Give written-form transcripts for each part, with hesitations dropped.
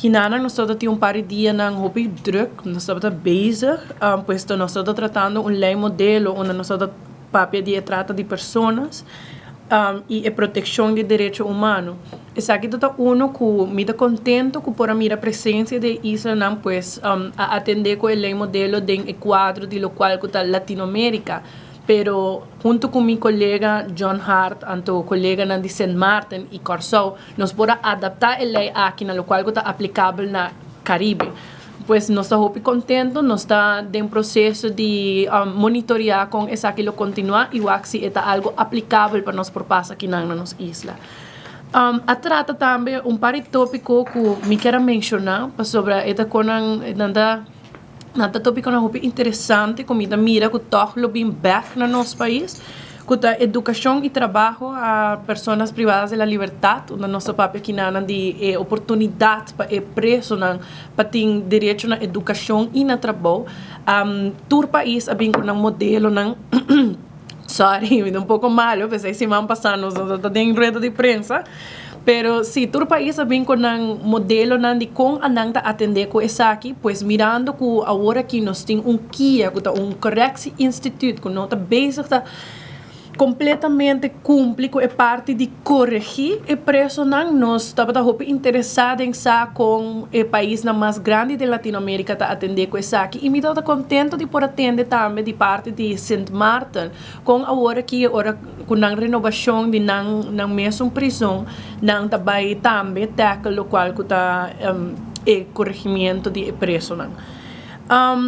Kinanan nos tabata tin un par di dianan hopi druk, nos tabata bezig, puesto nos tabata tratando un ley modelo unda nos tabata papia di e trata di personas y e proteccion di derecho humano. Esaki ta ta uno cu mi ta contento cu por a mira presencia di e islanan, pues a atende cu e ley modelo den e cuadro di locual cu ta Latinoamerica. Pero hunto cu mi colega John Hart anto coleganan di Sint Maarten y Corsou nos por a adapta e ley aki na locual cu ta aplicabel na Caribe. Pues nos ta hopi contento, nos ta den proceso di monitorea con esaki lo continua y wak si e ta algo aplicabel pa nos por pasa akinan na nos isla. A trata tambe un par di topico cu mi kier a menciona pasobra e ta con nan ta. Nan ta tópikonan hopi interesante ku mi ta mira ku tòg lo bin bèk na nos pais, ku ta edukashon i trabaho a personas privadas de la libertat, unda nos ta papia kinanan di e oportunidat pa e presonan pa tin derecho na edukashon i na trabou. Tur pais a bin ku nan modelonan, sorry mi ta un poko malo p'esei siman pasá nos no ta den rueda di prensa. Pero si tur pais a bin ku nan modelonan di kon a nan ta atendé ku esaki, pues mirando ku awor aki nos tin un kia ku ta un correctie instituut ku no ta bezig ta kompletamente kumpli ku e parti di koregí e presonan, nos tabata hopi interesá den sa kon e paisnan mas grandi den Latinoamérika ta atendé ku esaki i mi tabata kontento di por a tende tambe di parti di Sint Maarten kon awor aki ora Ku nan renobashon di nan nan mesun prizon, nan ta bai tambe tackle lokual ku ta e koregimiento di e presonan.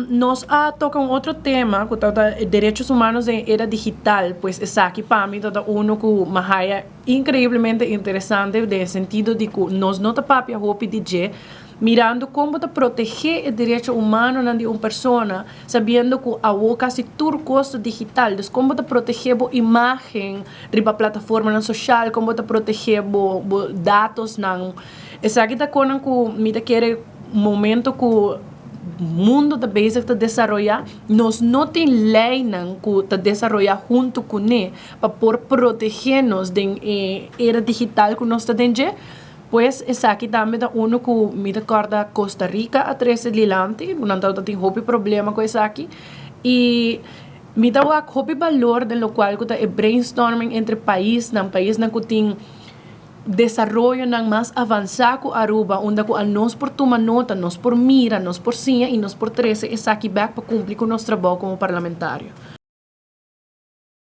Nos a toka un otro tema ku ta e derechos humanos den e era digital, pues esaki pa mi ta ta uno ku mi a haya inkreiblemente interesante den e sentido di ku nos no ta papia hopi di dje, mirando kon bo ta protegé e derecho humanonan di un persona, sabiendo ku awo kasi tur kos ta digital. Dus kon bo ta protegé bo imágen riba plataformanan soshal, kon bo ta protegé bo bo datosnan. Esaki ta konan ku mi ta kere momento ku mundo ta bezig ta desaroyá, nos no tin leinan ku ta desaroyá huntu kuné pa por protegé nos den e era digital ku nos ta den dje. Pues esaki tambe ta uno ku mi ta kòrda Costa Rica a trese dilanti, ku nan tabata tin hopi problema ku esaki i mi ta wak hopi balor den lokual ku ta e brainstorming entre paisnan, paisnan ku tin desaroyonan mas avansá ku Aruba unda ku anos por tuma nota, nos por mira, nos por siña i nos por trese esaki bèk pa kumpli ku nos trabou komo parlamentario.